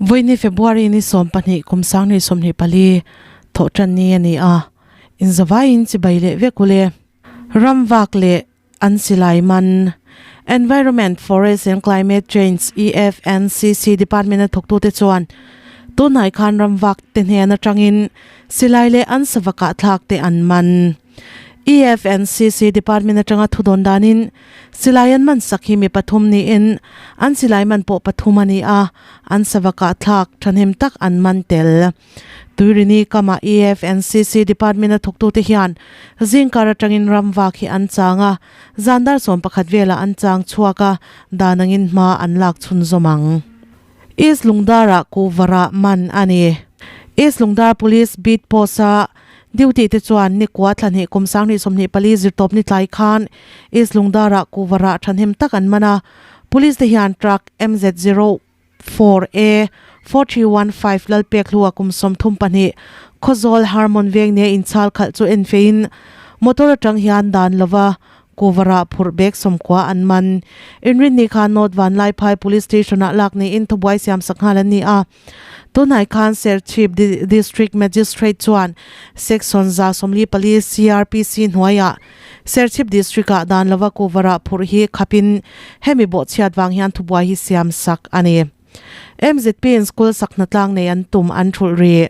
Vawiini February ni 12 kum 2024 thawhtan ni a ni a, inzavaiin chibai leh vek ule. Ramvak leh an silai man Environment, Forest and Climate Change, EFNCC, Department a thawktute chuan tunhnai khan ramvak te hnen atangin silai leh an sava kahthlak te an man. EFNCC Department atanga thudawn danin silai an man sak hi mi pathum niin an silai man pawh pathum a ni a, an sava kahthlak thahnem tak an man tel. Tuirini kamah EFNCC Department a thawktute hian zingkar atangin ramvak hi an chang a, zan dar 11 velah an chang chhuak a, dan angin hma an lak chhunzawm ang. East Lungdar-ah kuhvarah man a ni. East Lungdar Police Beat Post-a duty te chuan nikua thla hnih kum 2024 zirtawp ni tlai khan East Lungdar-ah kuhvarah thahnem tak an man a, Police te hian truck MZ 04 A 4315 Lalpek hlua kum 32 Khawzawl Harmon veng nia inchhal khalh chu en feiin motor atang hian dan lova kuhvarah phurh bag 90 an man. Inrinni khan North Vanlaiphai Police Station-ah lak niin thubuai siam sak nghal an ni a. Tunhnai khan Serchhip District Magistrate chuan Section 144 CrPC hnuaiah Serchhip District-ah dan lova kuhvarah phurh hi khapin hemi bawhchhiat vang hian thubuai hi siam sak a ni. MZP in school sak hnatlang nei an tum an thulh rih.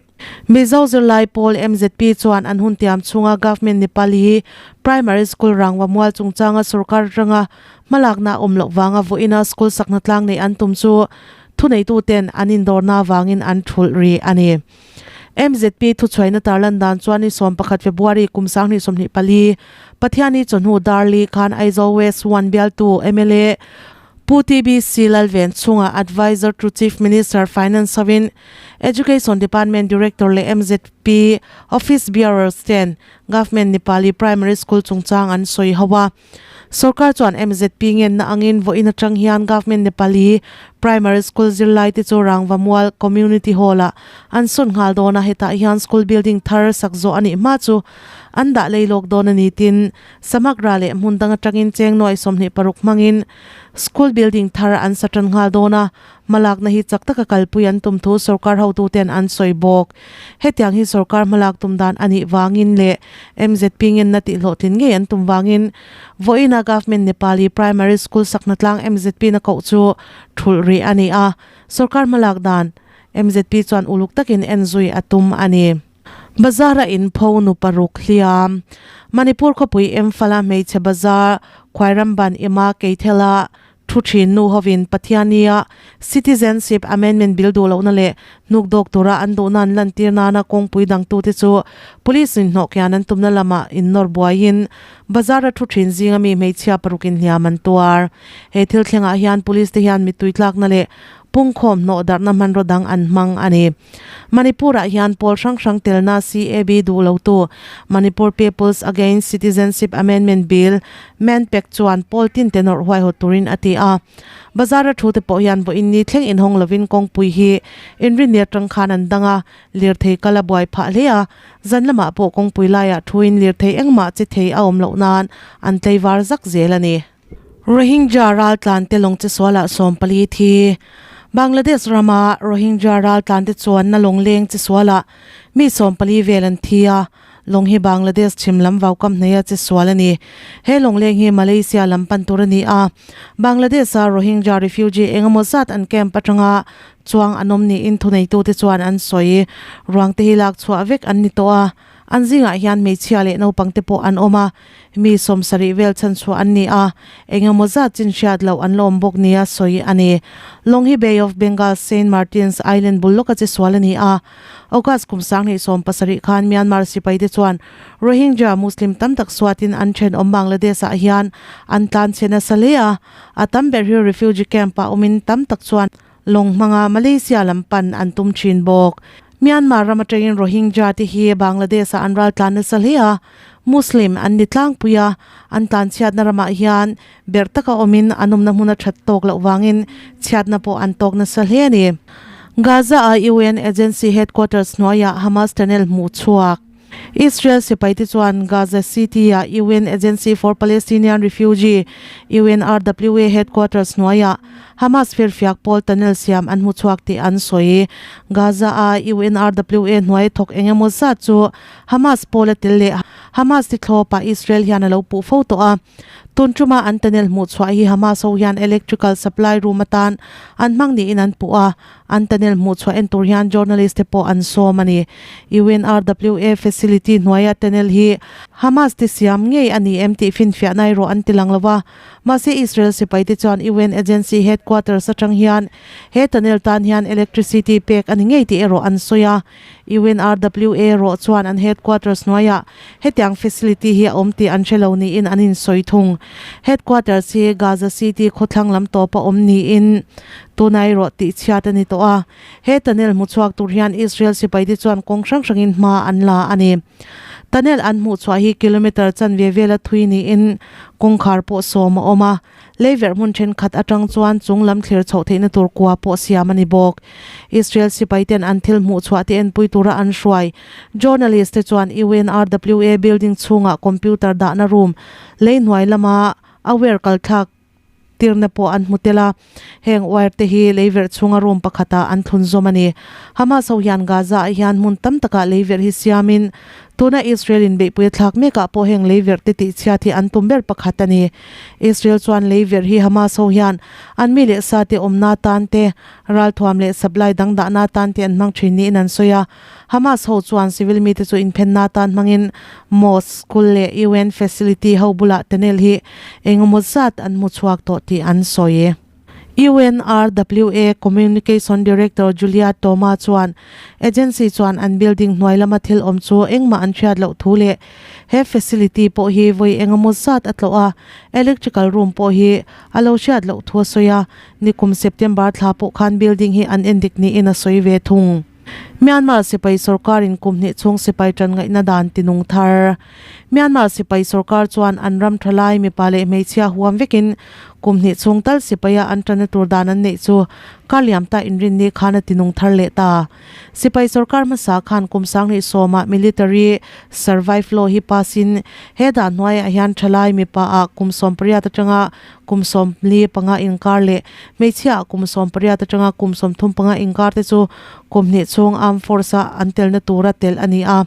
Mizo zirlai pawl MZP chuan an hun tiam chhunga Government Nepali Primary School rangva mual chungchanga sorkar atanga hmalakna a awm loh vanga vawiina school sak hnatlang nei an tum chu thuneituten an indawrna avangin an thulh rih a ni. MZP thuchhuaina tarlan dan chuan ni 11 February kum 2024 Pathiani chawhnu Darli khan Aizawl West 1 bialtu mla Pu TBC Lalven chhunga Advisor to Chief Minister Finance hovin Education Department Director leh MZP Office Bearers ten Government Nepali Primary School chungchang an sawi ho a. Sorkar chuan MZP ngenna angin vawiin atang hian Government Nepali Primary School zirlai te chu Rangvamual Community Hall-ah an sawn nghal dawn a, hetah hian school building thar sak zawh a nih hma chu an dah lei lawk dawn a ni tin Samagra leh hmun dang atangin cheng nuai 26 hmangin School building thar an sa tan nghal dawn a, hmalakna hi chak taka kalpui an tum thu sorkar hotuten an sawi bawk. Hetiang hi sorkar hmalak tum dan a nih vangin leh MZP ngenna tihhlawhtlin ngei an tum vangin vawiina Government Nepali Primary School sakna tlang MZP na koh chu thulh rih a ni a, sorkar hmalak dan MZP chuan uluk takin en zui a tum a ni. Bazar a inpho nu paruk hliam. Manipur khawpui Imphal-a hmeichhe bazar Khuairamban Ima Keithela thu thin nu hovin Pathiania Citizenship Amendment Bill duh lohna leh hnuk dawk tura an duhna an lantir nana kawngpui dangtute chu Police in hnawh kian an tumna lamah innawr buaiin bazar a thu thin zinga mi hmeichhia parukin hliam an tuar. He thil thlengah hian Police te hian mittui tlakna leh pungkhawm hnawh darhna hmanraw dang an hmang a ni. Manipur-ah hian pawl hrang hrang telna CAB duh lotu Manipur People's Against Citizenship Amendment Bill, MANPAC, chuan pawl tin te nawrh huaihawt turin a ti a. Bazar-a thu te pawh hian vawiin ni thleng inhawng lovin kawngpui hi inrinni atang khan an dang a, lirthei kal a buai phah hle a, zan lamah pawh kawngpui laiah thuin lirthei engmah che thei a awm loh nan an tlaivar zak zel a ni. Rohingya raltlante lawng che sualah 14 thi. Bangladesh rama Rohingya raltlante chuanna lawng leng che sualah mi 14 vel an thi a, lawng hi Bangladesh chhim lam vaukam hneia che sual a ni. He lawng leng hi Malaysia lam pan tur a ni a, Bangladesh-a Rohingya refugee engemaw zat an camp atanga chuang an awm niin thuneitute chuan an sawi. Ruangte hi lak chhuah vek an ni tawh a. An zingah hian hmeichhia leh naupang te pawh an awm a, mi 70 vel chhan chhuah an ni a, engemaw zat chin hriat loh an la awm bawk nia sawi a ni. Lawng hi Bay of Bengal Saint Martin's Island bul lawka che sual a ni a. August kum 2017 khan Myanmar sipai te chuan Rohingya Muslim tam tak suatin an thenawm Bangladesh ah hian an tlan chhe nasa hle a, a tam ber hi refugee camp ah awmin tam tak chuan lawng hmanga Malaysia lam pan an tum thin bawk. Myanmar ram atangin Rohingya te hi Bangladesh ah an ral tlan nasa hle a, Muslim an ni tlangpui a, an tlan chhiatna ramah hian berh taka awmin an awmna hmun a that tawk loh vangin chhiatna pawh an tawk nasa hle a ni. Gaza a UN agency headquarters hnuaiah Hamas tunnel hmuh chhuak. Israel sipaite chuan Gaza City-a UN Agency for Palestinian Refugee, UNRWA, headquarters hnuaiah Hamas firfiak pawl tunnel siam an hmu chhuak tih an sawi. Gaza-a UNRWA hnuai thawk eng emaw zat chu Hamas pawl a tel leh Hamas ti thlawpah Israel hian a lo puh fo tawh a. Tun tuma an tunnel hmuh chhuah hi Hamas ho hian electrical supply room atan an hmang niin an puh a. An tunnel hmuh chhuah en tur hian journalist te pawh an sawm a ni. UNRWA facility hnuaia tunnel hi Hamas te siam ngei a ni em tih finfiahna erawh an ti lang lo a. Mahse Israel sipai te chuan UN agency headquarters atang hian he tunnel tan hian electricity pek a ni ngei tih erawh an sawi a. UNRWA erawh chuan an headquarters hnuaiah hetiang facility hi a awm tih an hre lo niin an insawi thung. Headquarters hi Gaza City khawthlang lam tawpa awm niin tuna erawh tihchhiat a ni tawh a. He tunnel hmuchhuak tur hian Israel sipaite chuan kawng hrang hrangin hma an la a ni. Tunnel an hmuhchhuah hi kilometre chanve vela thui niin kawngkhar pawh sawm a awm a. Leiverh hmun thenkhat atang chuan chung lam thlir chhoh theihna tur kua pawh siam a ni bawk. Israel sipaiten an thil hmuhchhuah te enpui tura an hruai. Journalist te chuan UNRWA building chhungah computer dahna room lei hnuai lama a wire kalthlak tirna pawh an hmu tel a. Heng wire te hi leiverh chhunga room pakhatah an thlun zawm a ni. Hamas ho hian Gaza ah hian hmun tam takah leiverh hi siamin tuna Israel in beihpui a thlak mekah pawh heng leiverh te tihchhiat hi an tum ber pakhat a ni. Israel chuan leiverh hi Hamas ho hian an mi leh sa te awmna tan te, ralthuam leh supply dang dahna tan te an hmang thin niin an sawi a. Hamas ho chuan civil mite chu inphenna tan hmangin mosque, school leh UN facility ho bulah tunnel hi engemaw zat an hmu chhuak tawh tih an sawi. UNRWA Communication Director Julia Toma chuan agency chuan an building hnuai lama thil awm chu engmah an hriat loh thu leh he facility pawh hi vawi engemaw zat a tlawh a, electrical room pawh hi a lo hriat loh thu a sawi a, nikum September thla pawh khan building hi an endik niin a sawi ve thung. Myanmar sipai sorkarin kum hnih chhung sipai tan ngaihna dan tinung thar. Myanmar sipai sorkar chuan an ram tha lai mipa leh hmeichhia huam vekin kum hnih chhung tal sipaia an tanna tur dan an neih chu kar liam ta inrinni khan a tinung thar leh ta. Sipai sorkar hmasa khan kum sanghnih sawmah military survive law hi pass in he dan hnuaiah hian tha lai mipa ah kum 18 atanga kum 45 inkar leh Hmeichhia kum 18 atanga kum 35 inkar te chu kum hnih chhung Armed Force-a an telna tura telh a ni a.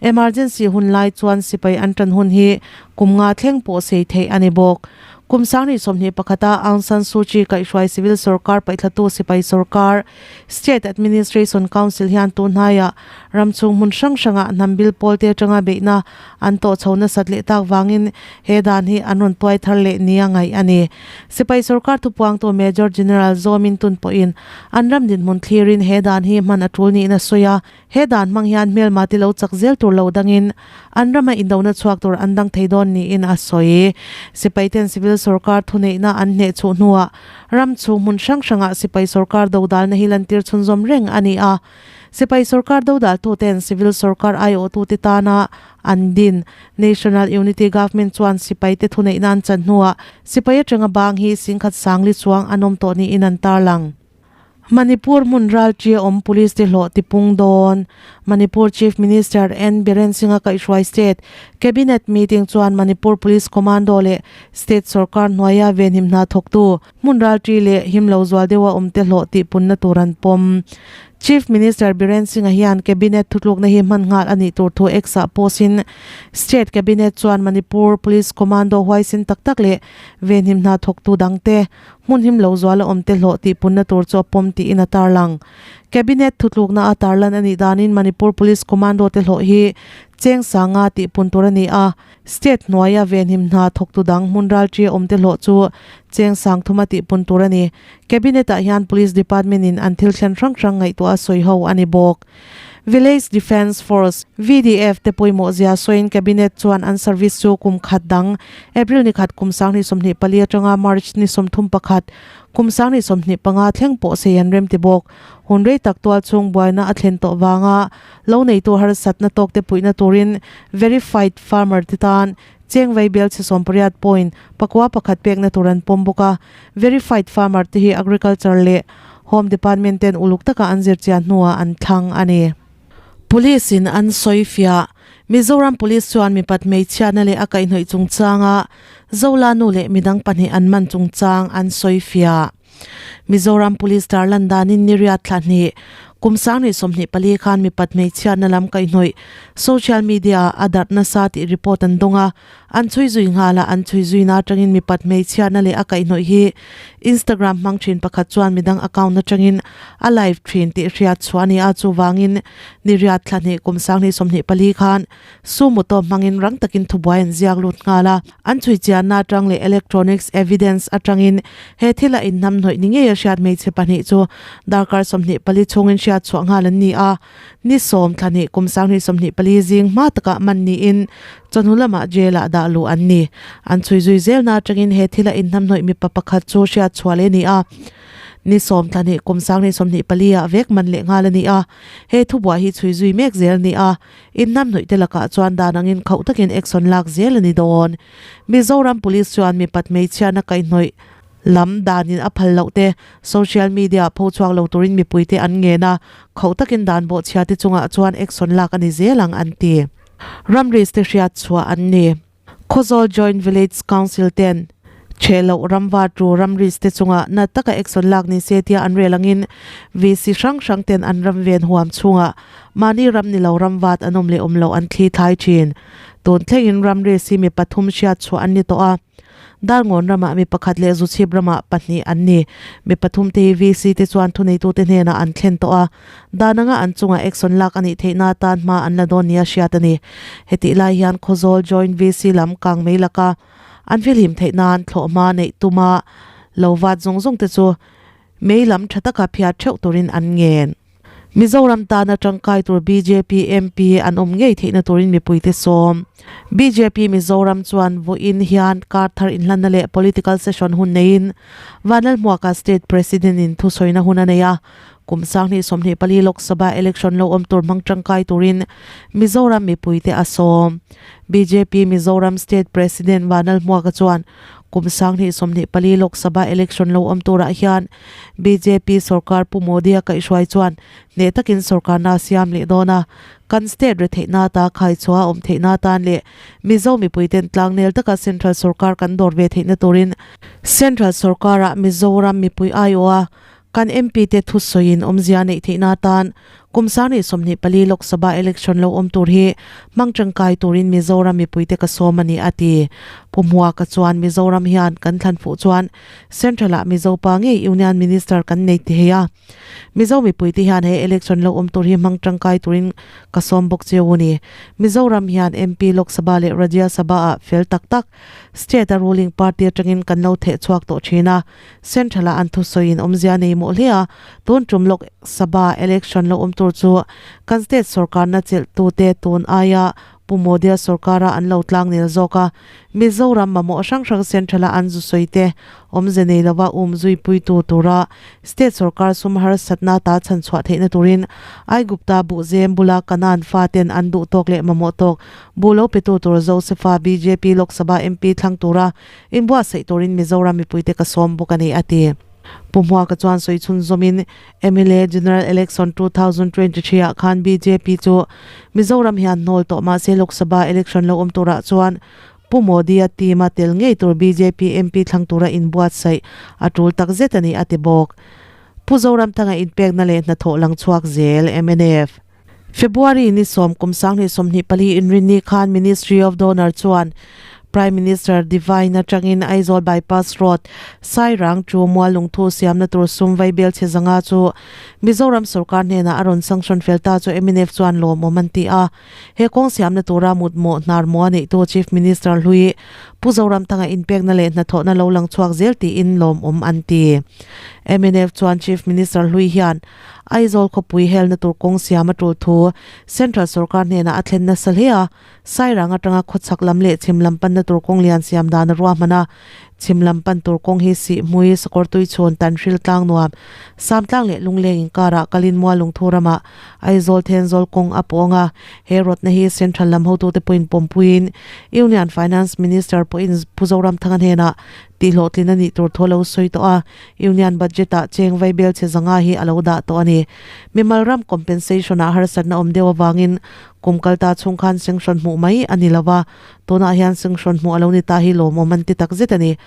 Emergency hun lai chuan sipai an tan hun hi kum nga thleng pawh sei theih a ni bawk. Kum 2021 a Aung San Suu Kyi kaihhruai civil sorkar paihthlatu sipai sorkar State Administration Council hian tun hnaiah ram chhung hmun hrang hrangah hnam bil pawl te atanga beihna an tawh chho nasat leh tak vangin he dan hi an rawn tuai thar leh nia ngaih a ni. Sipai sorkar thupuangtu Major General Zaw Min Tun pawhin an ram dinhmun thlirin he dan hi hman a tul niin a sawi a, he dan hmang hian hmelma ti lo chak zel tur lo dangin an rama indona chhuak tur an dang thei dawn niin a sawi. Sipaiten civil sorkar thuneihna an hneh chhuh hnuah ram chhung hmun hrang hrangah sipai sorkar dodalna hi lantir chhunzawm reng a ni a. Sipai sorkar dodaltuten civil sorkar aiawhtute tana an din National Unity Government chuan sipaite thuneihna an chan hnuah sipai atanga bang hi singkhat sangli chuang an awm tawh niin an tarlang. Manipur hmun ralṭi a awm police te hlawh tipung dawn. Manipur Chief Minister N Biren Singh-a kaihhruai State Cabinet meeting chuan Manipur Police Commando leh State sorkar hnuaia venhim hna thawktu Hmun ralṭi leh him lo zual deuha awmte hlawh tih punna tur an pawm. Chief Minister Biren Singh-a hian Cabinet thutlukna hi hman nghal a nih tur thu X-ah post-in State Cabinet chuan Manipur Police Commando huaisen tak tak leh venhim hna thawktu dangte hmun him lo zuala awmte hlawh tih punna tur chu a pawm tiin a tarlang. Cabinet thutlukna a tarlan a nih danin Manipur Police Commando te hlawh hi cheng sanga tih pun tur a ni a. State hnuaia venhim hna thawktu dang hmun ralṭi a awmte hlawh chu cheng sangthuma tihpun tur a ni. Cabinet-ah hian Police Department-in an thil thlen hrang hrang ngaihtuah a sawi ho a ni bawk. Village Defence Force, VDF, te pawimawh zia sawiin Cabinet chuan an service chu kum khat dang, April ni khat kum 2024 atanga March ni 31, kum 2025 thleng pawh sei an rem ti bawk. Hun rei tak tual chhung buaina a thlen tawh vanga Lo neitu harsatna tawkte puihna turin Verified Farmer te tan cheng vei bel chhe 80 point pakua pakhat pekna tur an pawm bawk a. Verified Farmer te hi Agriculture leh Home Department ten uluk taka an zirchian hnuah an thlang a ni. Police in an sawifiah. Mizoram Police chuan mipat hmeichhiatna leh a kaihhnawih chungchanga Zola nu leh midang pahnih an man chungchang an sawifiah. Mizoram Police tarlan danin ni riat thla hnih kum 2024 khan mipat hmeichhiatna lam kaihhnawih social media ah a darh nasa tih report an dawng a, an chhui zui nghal a, an chhui zuina atangin mipat hmeichhiatna leh a kaihhnawih hi Instagram hmang thin pakhat chuan midang account atangin a live thin tih hriat chhuah a ni a, chuvangin ni riat thla hnih kum 2024 khan Sumo tawp hmangin rang takin thubuai an ziak lut nghal a, an chhui chianna atang leh electronics evidence atangin he thila inhnamhnawih ni ngei a hriat hmeichhe pahnih chu darkar 24 chhungin hriat chhuah nghal an ni a, ni sawm thla hnih kum 2024 zing hma takah man niin chawhnu lamah jail ah dah luh an ni. An chhui zui zelna atangin he thila inhnamhnawih mipa pakhat chu hriat chhuah leh a ni a, ni sawm thla hnih kum 2024 ah vek man leh nghal a ni a, he thubuai hi chhui zui mek zel a ni a. Inhnamhnawih te lakah chuan dan angin khauh takin action lak zel a ni dawn. Mizoram Police chuan mipat hmeichhiatna kaihhnawih lam danin a phal loh te social media pho chhuak lo turin mipuite an ngen a, khauh takin dan bawhchhia te chungah chuan action lak a ni zel ang an ti. Ramri te hriat chhuah an ni. Khawzawl Joint Village Council ten chhe loh ramva tu ramris te chunga na taka action lak ni se tia an rel angin VC hrang hrang ten an ram ven huam chhunga mahni ram ni lo ramvat an awm leh awm loh an thli thlai thin. Tun thlengin ramris hi mi pathum hriat chhuah an ni tawh a. Darngawn ramah mi pakhat leh Zuchhip ramah pahnih an ni. Mi pathum te hi VC te chuan thuneitute hnenah an thlen tawh a, dan anga an chungah action lak a nih theihna atan hma an la dawn nia hriat a ni. Hetih lai hian Khawzawl Joint VC lam kang mei laka an fihlim theih nan thlawhhma neih tuma lo vat zawng zawng te chu mei lam tha taka phiat theuh turin an ngen. Mizoram tana tangkai tur bjp MP an awm ngei theihna turin mipuite sawm. Bjp Mizoram chuan vawiin hian kar thar inhlanna leh political session hun neiin Vanlalhmuaka State President in thusawina hun a nei a. Kum 2024 Lok Sabha election lo awm tur hmang tangkai turin Mizoram mipuite a sawm. Bjp Mizoram State President Vanlalhmuaka chuan kum 2024 Lok Sabha election lo awm turah hian Bjp sorkar Pu Modi-a kaihhruai chuan hneh takin sorkarna a siam leh dawn a, kan state retheihna ata khaichhuah a awm theihna atan leh Mizo mipuiten tlangnel taka central sorkar kan dawr ve theihna turin central sorkarah Mizoram mipui aiawha kan MP te thusawiin awmzia neih theihna atan kum 2024 Lok Sabha election lo awm tur hi hmang tangkai turin Mizoram mipuite ka sawm a ni a ti. Pu Hmuaka chuan Mizoram hian kan thlan fuh chuan Central ah Mizo pa ngei Union Minister kan nei ti hei a. Mizo mipui te hian he election lo awm tur hi hmang tangkai turin ka sawm bawk cheu a ni. Mizoram hian MP, Lok Sabha leh Rajya Sabha ah fel tak tak state a ruling party atangin kan lo theh chhuak tawh thin a. Central ah an thusawiin awmzia nei mawh hle a, tun tum Lok Sabha election lo awm tur chu kan state sorkarna chelh tute tun aia Pu Modi-a sorkara an lo tlang nel zawk a, Mizoram mamawh hrang hrang Central-a an zu sawi te awmze nei lova um zui puitu tura state sorkar sum harsatna ta chhan chhuah theihna turin Aigupta buhzem bula Kanaan faten an duh tawk leh mamawh tawk buh lo petu tur Josefa bjp Lok Sabha MP thlang tura inbuatsaih turin Mizoram mipuite ka sawm bawk a ni a ti. Pu Hmuaka chuan sawi chhunzawmin mla General Election 2023 ah khan bjp chu Mizoram hian hnawl tawh mah se Lok Sabha election lo awm turah chuan Pu Modi-a team-a tel ngei tur bjp MP thlang tura inbuatsaih a tul tak zet a ni a ti bawk. Pu Zoramthanga inpekna leh hnathawh lang chhuak zel mnf. February ni sawm kum 2024 inrinni khan Ministry of Donor chuan Prime Minister Divine atangin Aizawl Bypass Road, Sairang chu Muallungthu siamna tur sum vaibel chhe zanga chu Mizoram sorkar hnenah a rawn sanction fel ta chu mnf chuan lawmawm an ti a. He kawng siamna tura mutmawh hnar maw a neihtu Chief Minister hlui Pu Zoramthanga inpekna leh hnathawhna lo lang chhuak zel tiin lawmawm an ti. Mnf chuan Chief Minister hlui hian Aizawl khawpui helna tur kawng siam a tul thu Central sorkar hnenah a thlen nasa hle a, Sairang atanga khawchhak lam leh chhim lam panna tur kawng lian siam dan a ruahman a, chhim lam pan tur kawng hi Sihhmui, Sakawrtui chhun, Tanhril tlang nuam, Samtlang leh Lungleng inkarah kalin Mualungthu ramah Aizawl Thenzawl kawng a pawng a, he rawtna hi Central lam hotute pawhin pawmpuiin Union Finance Minister pawhin Pu Zoramthanga hnenah tihhlawhtlin a nih tur thu a lo sawi tawh a. Union Budget ah cheng vaibel chhe zanga hi a lo dah tawh a ni. Mimal ram compensation ah harsatna awm deuh avangin kum kal ta chhung khan sanction hmuh mai a ni lo va, tunah hian sanction hmuh a lo ni ta hi lawmawm an ti takzet a ni.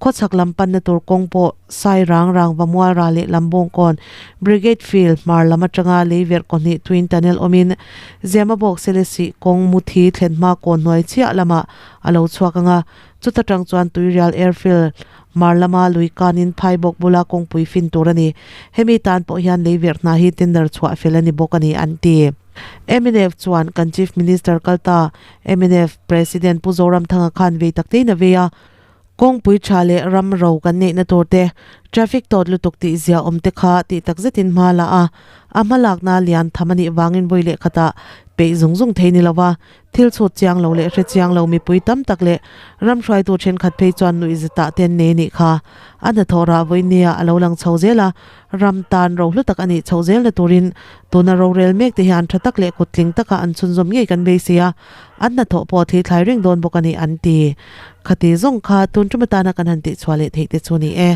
Khawchhak lam panna tur kawng pawh Sairang Rangva Mualra leh Lambawngkawn Brigade Field hmar lam atanga leiverh kawhnih Twin Tunnel awmin Zemabawk Selesih kawng Muthi thlen hma kawn hnuai chiah lamah a lo chhuak ang a, chuta tang chuan Tuirial Airfield hmar lama lui kanin Phaibawk bula kawngpui fin tur a ni. Hemi tan pawh hian leiverh hna hi tender chhuah fel a ni bawk a ni an ti. Mnf chuan kan Chief Minister kalta mnf President Pu Zoramthanga khan vei tak tein a vei a, Kawngpui tha leh ram ro kan neihna tur te, traffic tawt lutuk tih zia awm te kha tih tak zetin hma la a, a hma lakna lian tham a nih vangin vawi leh khatah peih zung zung thei ni lova, thil chhut chiang lo leh hre chiang lo mipui tam tak leh ram hruaitu thenkhat phei chuan nuih zetah te an nei a nih kha. A hnathawh rah vawi nia a lo lang chho zel a, ram tan ro hlu tak a nih chhoh zelna turin tuna rorel mek te hian tha tak leh kuttling taka an chhunzawm ngei kan beisei a, an hnathawh pawh thli thlai reng dawn bawk a ni an ti. Khati zawng kha tun tum atana kan han tihchhuah leh theih te chu ni e.